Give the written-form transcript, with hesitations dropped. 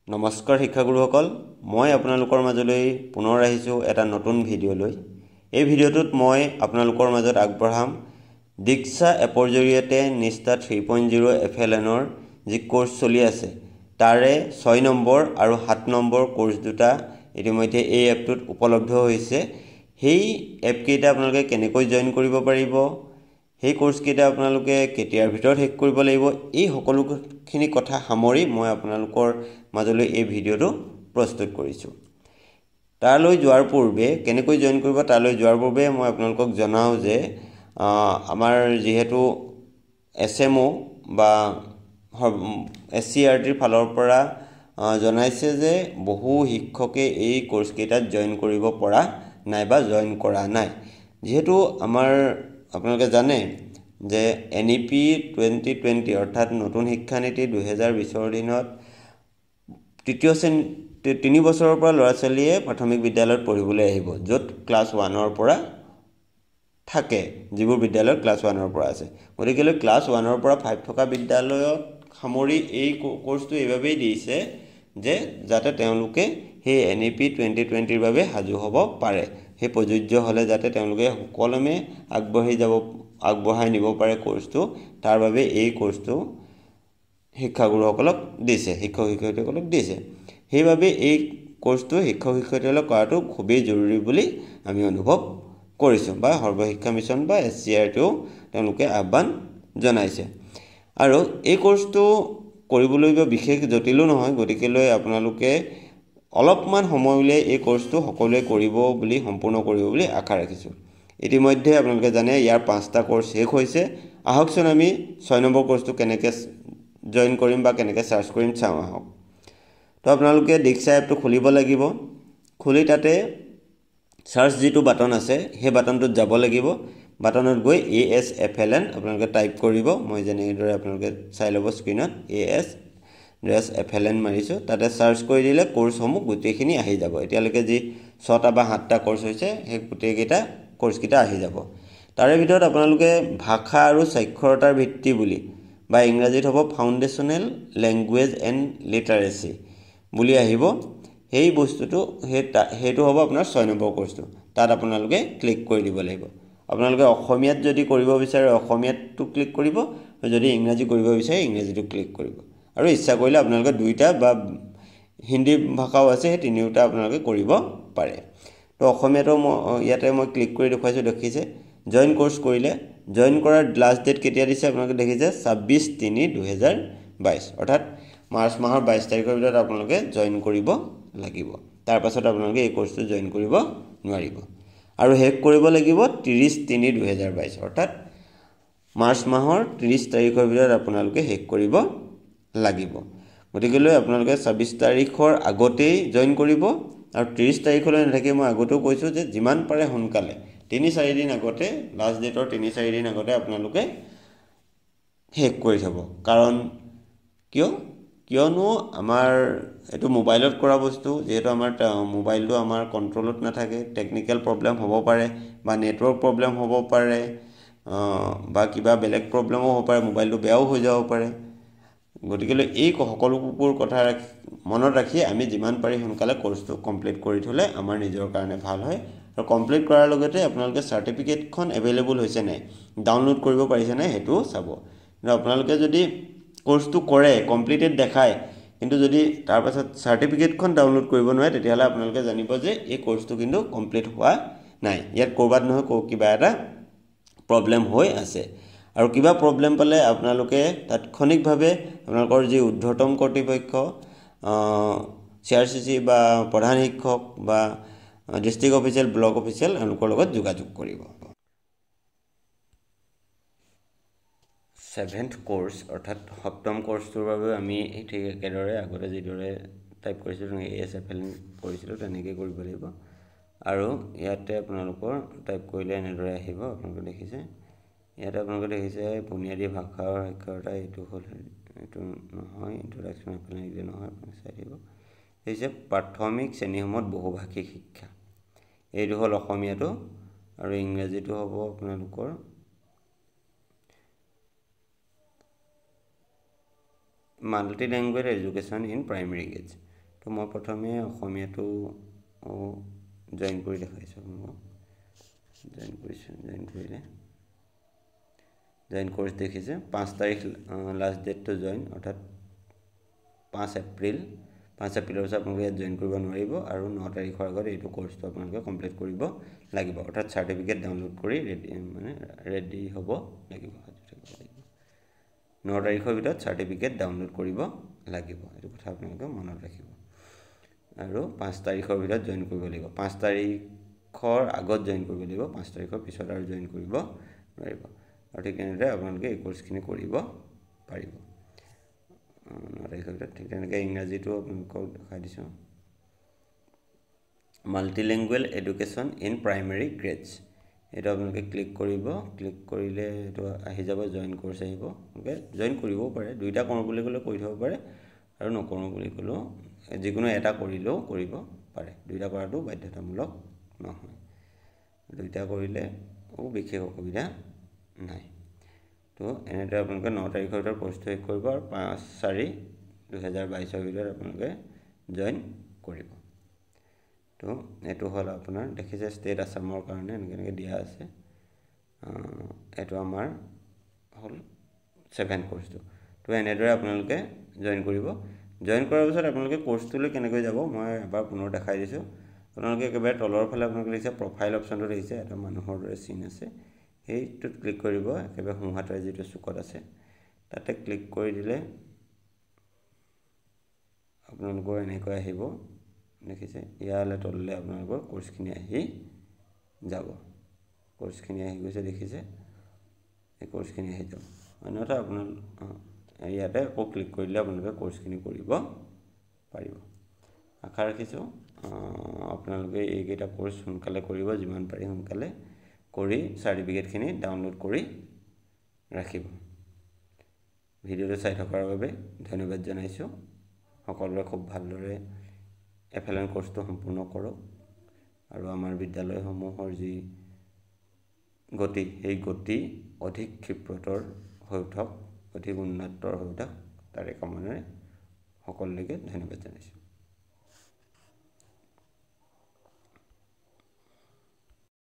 নমস্কাৰ শিক্ষাগুৰুসকল, মই আপোনালোকৰ মাজলৈ পুনৰ আহিছোঁ এটা নতুন ভিডিঅ' লৈ। এই ভিডিঅ'টোত মই আপোনালোকৰ মাজত আগবঢ়াম দীক্ষা এপৰ জৰিয়তে নিষ্ঠা 3.0 FLNৰ যি কোৰ্চ চলি আছে তাৰে 6 নম্বৰ আৰু 7 নম্বৰ কোৰ্চ দুটা ইতিমধ্যে এই এপটোত উপলব্ধ হৈছে। সেই এপকেইটা আপোনালোকে কেনেকৈ জইন কৰিব পাৰিব, সেই কোৰ্চকেইটা আপোনালোকে কেতিয়াৰ ভিতৰত শেষ কৰিব লাগিব, এই সকলোখিনি কথা সামৰি মই আপোনালোকৰ মাজলৈ এই ভিডিঅ'টো প্ৰস্তুত কৰিছোঁ। তালৈ যোৱাৰ পূৰ্বে কেনেকৈ জইন কৰিব তালৈ যোৱাৰ পূৰ্বে মই আপোনালোকক জনাওঁ যে আমাৰ যিহেতু SMO বা SCRTৰ ফালৰ পৰা জনাইছে যে বহু শিক্ষকে এই কোৰ্চকেইটাত জইন কৰিব পৰা নাই বা জইন কৰা নাই। যিহেতু আমাৰ আপোনালোকে জানে যে NEP 2020 অৰ্থাৎ নতুন শিক্ষানীতি 2020ৰ দিনত তৃতীয় শ্ৰেণী 3 বছৰৰ পৰা ল'ৰা ছোৱালীয়ে প্ৰাথমিক বিদ্যালয়ত পঢ়িবলৈ আহিব, য'ত ক্লাছ 1ৰ পৰা থাকে, যিবোৰ বিদ্যালয়ত ক্লাছ 1ৰ পৰা আছে। গতিকেলৈ ক্লাছ 1ৰ পৰা 5 থকা বিদ্যালয়ত সামৰি এই কোৰ্চটো এইবাবেই দিছে যে যাতে তেওঁলোকে সেই NEP 2020ৰ বাবে সাজু হ'ব পাৰে, সেই প্ৰযোজ্য হ'লে যাতে তেওঁলোকে সুকলমে আগবঢ়াই নিব পাৰে কোৰ্চটো, তাৰ বাবে এই কোৰ্চটো শিক্ষাগুৰুসকলক দিছে, শিক্ষক শিক্ষয়িত্ৰীসকলক দিছে। সেইবাবে এই কোৰ্চটো শিক্ষক শিক্ষয়িত্ৰীসকলক কৰাটো খুবেই জৰুৰী বুলি আমি অনুভৱ কৰিছোঁ বা সৰ্বশিক্ষা মিছন বা SCRTও তেওঁলোকে আহ্বান জনাইছে। আৰু এই কোৰ্চটো কৰিবলৈ বিশেষ জটিলো নহয়, গতিকেলৈ আপোনালোকে অলপমান সময় উলিয়াই এই কোৰ্চটো সকলোৱে কৰিব বুলি, সম্পূৰ্ণ কৰিব বুলি আশা ৰাখিছোঁ। ইতিমধ্যে আপোনালোকে জানে ইয়াৰ 5টা কোৰ্চ শেষ হৈছে। আহকচোন আমি 6 নম্বৰ কোৰ্চটো কেনেকৈ জইন কৰিম বা কেনেকৈ চাৰ্চ কৰিম চাওঁ আহক। তো আপোনালোকে দীক্ষা এপটো খুলিব লাগিব, খুলি তাতে চাৰ্চ যিটো বাটন আছে সেই বাটনটোত যাব লাগিব। বাটনত গৈ ASFLN আপোনালোকে টাইপ কৰিব। মই যেনেদৰে আপোনালোকে চাই ল'ব স্ক্ৰীণত AS-FLN মাৰিছোঁ, তাতে চাৰ্চ কৰি দিলে কোৰ্চসমূহ গোটেইখিনি আহি যাব। এতিয়ালৈকে যি 6টা বা 7টা কোৰ্চ হৈছে সেই গোটেইকেইটা কোৰ্চকেইটা আহি যাব। তাৰে ভিতৰত আপোনালোকে ভাষা আৰু স্বাক্ষৰতাৰ ভিত্তি বুলি বা ইংৰাজীত হ'ব ফাউণ্ডেশ্যনেল লেংগুৱেজ এণ্ড লিটাৰেচি বুলি আহিব। সেই বস্তুটো সেইটো হ'ব আপোনাৰ 6 নম্বৰ কোৰ্চটো, তাত আপোনালোকে ক্লিক কৰি দিব লাগিব। আপোনালোকে অসমীয়াত যদি কৰিব বিচাৰে অসমীয়াটো ক্লিক কৰিব, যদি ইংৰাজী কৰিব বিচাৰে ইংৰাজীটো ক্লিক কৰিব, আৰু ইচ্ছা কৰিলে আপোনালোকে দুইটা বা হিন্দী ভাষাও আছে সেই তিনিওটা আপোনালোকে কৰিব পাৰে। তো অসমীয়াটো মই ইয়াতে মই ক্লিক কৰি দেখুৱাইছোঁ, দেখিছে জইন কোৰ্চ কৰিলে জইন কৰাৰ লাষ্ট ডেট কেতিয়া দিছে আপোনালোকে দেখিছে 26/3/2022, অৰ্থাৎ মাৰ্চ মাহৰ 22 তাৰিখৰ ভিতৰত আপোনালোকে জইন কৰিব লাগিব। তাৰপাছত আপোনালোকে এই কোৰ্চটো জইন কৰিব নোৱাৰিব আৰু শেষ কৰিব লাগিব 30/3/2022, অৰ্থাৎ মাৰ্চ মাহৰ 30 তাৰিখৰ ভিতৰত আপোনালোকে শেষ কৰিব লাগিব। গতিকেলৈ আপোনালোকে 26 তাৰিখৰ আগতেই জইন কৰিব আৰু 30 তাৰিখলৈ নাথাকি মই আগতেও কৈছোঁ যে যিমান পাৰে সোনকালে 3-4 দিন আগতে, লাষ্ট ডেটৰ 3-4 দিন আগতে আপোনালোকে শেষ কৰি থ'ব। কাৰণ কিয়নো আমাৰ এইটো মোবাইলত কৰা বস্তু, যিহেতু আমাৰ মোবাইলটো আমাৰ কণ্ট্ৰলত নাথাকে, টেকনিকেল প্ৰব্লেম হ'ব পাৰে বা নেটৱৰ্ক প্ৰব্লেম হ'ব পাৰে বা কিবা বেলেগ প্ৰব্লেমো হ'ব পাৰে, মোবাইলটো বেয়াও হৈ যাব পাৰে। গতিকেলৈ এই সকলোবোৰ কথা মনত ৰাখি আমি যিমান পাৰি সোনকালে কোৰ্চটো কমপ্লিট কৰি থ'লে আমাৰ নিজৰ কাৰণে ভাল হয়। আৰু কমপ্লিট কৰাৰ লগতে আপোনালোকে চাৰ্টিফিকেটখন এভেইলেবল হৈছে নাই, ডাউনলোড কৰিব পাৰিছে নাই সেইটোও চাব। কিন্তু আপোনালোকে যদি কোৰ্চটো কৰে কমপ্লিটেড দেখায়, কিন্তু যদি তাৰপাছত চাৰ্টিফিকেটখন ডাউনলোড কৰিব নোৱাৰে, তেতিয়াহ'লে আপোনালোকে জানিব যে এই কোৰ্চটো কিন্তু কমপ্লিট হোৱা নাই, ইয়াত ক'ৰবাত নহয় কিবা এটা প্ৰব্লেম হৈ আছে। আৰু কিবা প্ৰব্লেম পালে আপোনালোকে তাৎক্ষণিকভাৱে আপোনালোকৰ যি ঊৰ্ধ্বতম কৰ্তৃপক্ষ CRCC বা প্ৰধান শিক্ষক বা ডিষ্ট্ৰিক্ট অফিচিয়েল, ব্লক অফিচিয়েল এওঁলোকৰ লগত যোগাযোগ কৰিব। 7th course অৰ্থাৎ সপ্তম কোৰ্চটোৰ বাবে আমি ঠিক একেদৰে আগতে যিদৰে টাইপ কৰিছিলোঁ তেনেকৈ ASFLN কৰিছিলোঁ তেনেকৈ কৰিব লাগিব। আৰু ইয়াতে আপোনালোকৰ টাইপ কৰিলে এনেদৰে আহিব, আপোনালোকে দেখিছে। ইয়াতে আপোনালোকে দেখিছে বুনিয়াদী ভাষাৰ সাক্ষৰতা, এইটো হ'ল, এইটো নহয়, ইণ্ট্ৰডাকশ্যন FLN এইটো নহয়, আপোনালোকে চাই থাকিব। দেখিছে প্ৰাথমিক শ্ৰেণীসমূহত বহুভাষিক শিক্ষা, এইটো হ'ল অসমীয়াটো আৰু ইংৰাজীটো হ'ব আপোনালোকৰ multi language education in primary grades. তো মই প্ৰথমে অসমীয়াটো জইন কৰি দেখাইছোঁ আপোনালোকক। জইন কৰিছোঁ, জইন কৰিলে জইন কৰ্চ দেখিছে 5 তাৰিখ লাষ্ট ডেটটো জইন, অৰ্থাৎ 5 এপ্ৰিল। 5 এপ্ৰিলৰ পিছত আপোনালোকে ইয়াত জইন কৰিব নোৱাৰিব আৰু 9 তাৰিখৰ আগত এইটো কৰ্চটো আপোনালোকে কমপ্লিট কৰিব লাগিব, অৰ্থাৎ চাৰ্টিফিকেট ডাউনলোড কৰি ৰেডি, মানে ৰেডি হ'ব লাগিব, সাজু থাকিব লাগিব। 9 তাৰিখৰ ভিতৰত চাৰ্টিফিকেট ডাউনলোড কৰিব লাগিব, এইটো কথা আপোনালোকে মনত ৰাখিব। আৰু 5 তাৰিখৰ ভিতৰত জইন কৰিব লাগিব, 5 তাৰিখৰ আগত জইন কৰিব লাগিব, 5 তাৰিখৰ পিছত আৰু জইন কৰিব নোৱাৰিব। আৰু ঠিক তেনেদৰে আপোনালোকে এই কৰ্চখিনি কৰিব পাৰিব 9 তাৰিখৰ ভিতৰত। ঠিক তেনেকৈ ইংৰাজীটো আপোনালোকক দেখাই দিছোঁ, multilingual education in primary grades, এইটো আপোনালোকে ক্লিক কৰিব। ক্লিক কৰিলে এইটো আহি যাব, জইন কৰ্চ আহিব। আপোনালোকে জইন কৰিবও পাৰে, দুইটা কৰোঁ বুলি ক'লেও কৰি থ'ব পাৰে আৰু নকৰোঁ বুলি ক'লেও যিকোনো এটা কৰিলেও কৰিব পাৰে, দুইটা কৰাটো বাধ্যতামূলক নহয়, দুইটা কৰিলেও বিশেষ অসুবিধা নাই। তো এনেদৰে আপোনালোকে 9 তাৰিখৰ ভিতৰত কৰ্চটো শেষ কৰিব আৰু 5/4/2022 ভিতৰত আপোনালোকে জইন কৰিব। তো এইটো হ'ল আপোনাৰ দেখিছে ষ্টেট আছামৰ কাৰণে এনেকৈ এনেকৈ দিয়া আছে। এইটো আমাৰ হ'ল 7 কৰ্চটো। তো এনেদৰে আপোনালোকে জইন কৰিব। জইন কৰাৰ পিছত আপোনালোকে কৰ্চটোলৈ কেনেকৈ যাব মই এবাৰ পুনৰ দেখাই দিছোঁ। আপোনালোকে একেবাৰে তলৰ ফালে আপোনালোকে দেখিছে প্ৰফাইল অপশ্যনটো দেখিছে, এটা মানুহৰ দৰে চিন আছে, সেইটোত ক্লিক কৰিব। একেবাৰে সোঁহাতেৰে যিটো চুকত আছে তাতে ক্লিক কৰি দিলে আপোনালোকৰ এনেকৈ আহিব, দেখিছে ইয়ালৈ তললৈ আপোনালোকৰ কৰ্চখিনি আহি যাব। কৰ্চখিনি আহি গৈছে দেখিছে, এই কৰ্চখিনি আহি যাব। অন্যথা আপোনালোক ইয়াতে আকৌ ক্লিক কৰি দিলে আপোনালোকে কৰ্চখিনি কৰিব পাৰিব। আশা ৰাখিছোঁ আপোনালোকে এইকেইটা কৰ্চ সোনকালে কৰিব, যিমান পাৰি সোনকালে কৰি চাৰ্টিফিকেটখিনি ডাউনলোড কৰি ৰাখিব। ভিডিঅ'টো চাই থকাৰ বাবে ধন্যবাদ জনাইছোঁ। সকলোৱে খুব ভালদৰে FLN কৰ্চটো সম্পূৰ্ণ কৰক আৰু আমাৰ বিদ্যালয়সমূহৰ যি গতি, সেই গতি অধিক ক্ষিপ্ৰতৰ হৈ উঠক, অধিক উন্নতৰ হৈ উঠক, তাৰে কামনাৰে সকলোলৈকে ধন্যবাদ জনাইছোঁ।